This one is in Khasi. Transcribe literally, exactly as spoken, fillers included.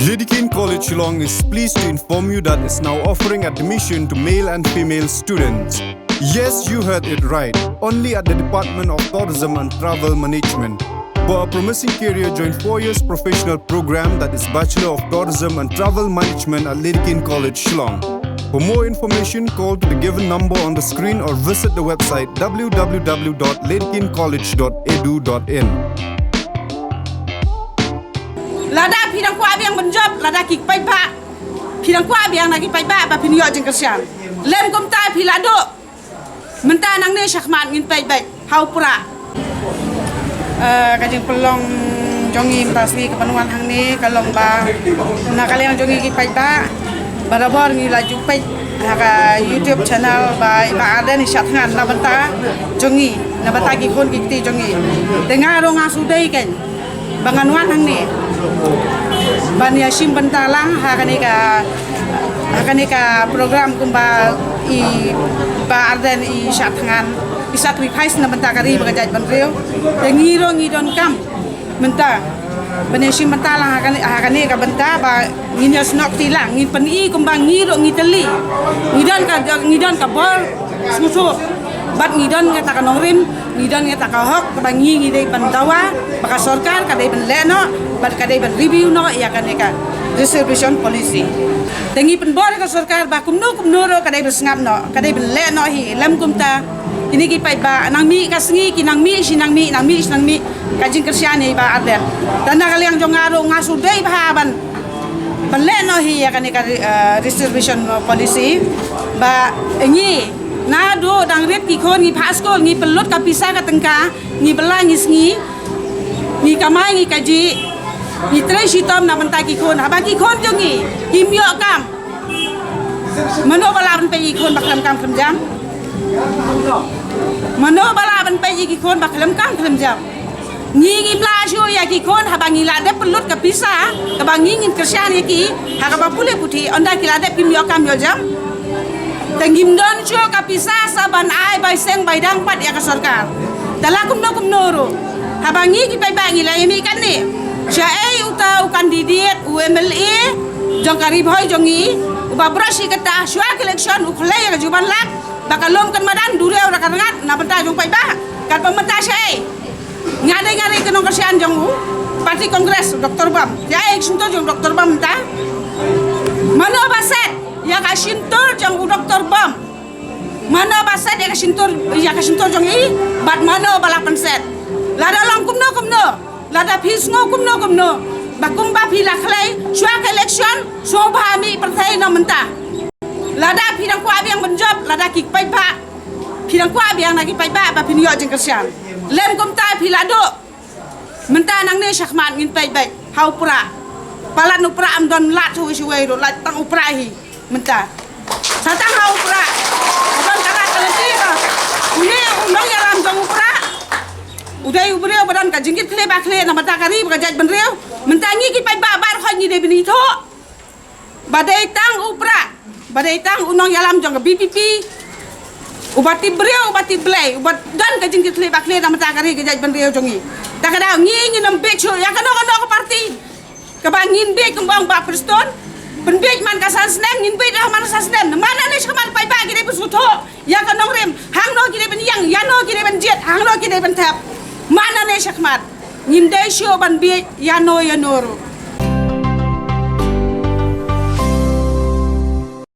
Dedekind College Shillong is pleased to inform you that it's now offering admission to male and female students. Yes, you heard it right. Only at the Department of Tourism and Travel Management. For a promising career, join four years professional program, that is Bachelor of Tourism and Travel Management at Dedekind College Shillong. For more information, call to the given number on the screen or visit the website w w w dot dedekind college dot e d u dot i n. Lada phi dang kwah biang ban jop, lada ki paidbah, phi dang kwah biang na ki paidbah ba phin ïoh jingkyrshan. Lem kumta phi la duh. Mynta nangne shakhmat ngin peit beit ha u Prah. Eh, ka jingpynlong jong ngi mynta sngi ka ban wan hangne ka long ba na ka liang jong ngi ki paidbah, barabor ngi la ju peit ha ka YouTube channel ba i Bah Ardent i shah thngan na bynta jong ngi, na bynta ki khun ki kti jong ngi. Te nga ruh nga shu dei kein ba ngan wan hangne ban ïashim bynta lang ha kane ka, ha kane ka program kumba i Bah Ardent i shah thngan, i sacrifice na bynta ka ri bad ka jaitbynriew. Te ngi ruh ngi donkam mynta ban ïashim bynta lang ha kane, ha kane ka bynta ba ngin ïasnoh kti lang, ngin pyni kumba ngi ruh ngi tylli, ngi don ka, ngi don ka bor sngewthuh bad ngi don kata ka nongrim, ngi don kata ka hok kaba ngi, ngi dei ban dawa ba ka sorkar ka dei ban leh noh bad ka dei ban review noh ïa kane ka reservation policy. Te ngi pynbor ïa ka sorkar ba kumno kumno ruh ka dei ban sngap noh, ka dei ban leh noh hi. Lem kumta kine ki paidbah nang mih ka sngi ki nang mih shi nang mih, nang mih shi nang mih ka jingkyrshan ïa i Bah Ardent. Te na ka liang jong nga ruh nga shu dei bha ban ban leh noh hi ïa kane ka, eh, reservation policy ba ngi naduh dang rit ki khun ngi phah skul, ngi pynlut ka pisa ka tyngka, ngi bylla ngi sngi, ngi kamai ngi kajih, ngi trei shitom na bynta ki khun. Haba ki khun jong ngi kim ïoh kam, mano ba lah ban peit ïa ki khun ba khlem kam khlem jam? Mano ba lah ban peit ïa ki khun ba khlem kam khlem jam? Ngi ngim lah shuh ïa ki khun haba ngi la dep pynlut ka pisa kaba ngi ngin kyrshan ïa ki ha kaba pule puthi, ynda ki la dep kim ïoh kam ïoh jam. Te ngim don shuh ka pisa sa ban ai bai seng bai dang pat ïa ka sorkar. Te la kumno kumno ruh, haba ngi ki paidbah ngi la ïa mih katne, shaei uta u candidate u M L A jong ka Ri Bhoi jong ngi uba brush ïa kata shuwa ka election u khlei ïa ka juban lak ba ka lum kan madan duriaw da ka rngat na bynta jong paidbah. Katba mynta shaei nga dei nga dei ka nongkyrshan jong u party Congress u Doktor Bam. Ïa ka shyntur jong u Doktor Bam mynta. Mano ba set ïa ka shyntur jong u Doktor Bam? Mano ba set ïa ka shyntur, ïa ka shyntur jong i? Bad mano ba la pynset? Lada long kumno kumno, lada phi sngew kumno kumno ba kumba phi la khlei shuwa ka election, sngewbha mih pyrthei noh mynta. Lada phi dang kwah biang ban jop, lada ki paidbah, phi dang kwah biang na ki paidbah ba phin ïoh jingkyrshan. Lem kumta phi la duh. Mynta nangne shakhmat ngin peit beit ha u Prah. Palat u Prah am don lad shuwei shuwei ruh, lad tang u Prah hi mynta. Sa tang ha u Prah. Don ka rat ka lynti ba une u nongïalam jong u Prah u dei u briew ba don ka jingkit khlieh ba khlieh na bynta ka ri bad ka jaitbynriew. Mynta ngi ki paidbah baroh ngi dei ban ithuh ba dei tang u Prah, ba dei tang u nongïalam jong ka V P P uba tip briew, uba tip Blei, uba don ka jingkit khlieh ba khlieh na bynta ka ri ka jaitbynriew jong ngi. Te ka daw ngi ngin ym bieit shuh ïa kano kano ka party. Kaba ngin bieit kumba ong Bah Prestone, pynbieit man ka san snem, ngin bieit ruh man ka san snem. Namar nangne shakhmat paidbah ki dei ban sngewthuh ïa ka nongrim, hangno ki dei ban ïeng, ïano ki dei ban jied, hangno ki dei ban thep. Man nangne shakhmat ngim dei shuh ban bieit ïano ïano ruh.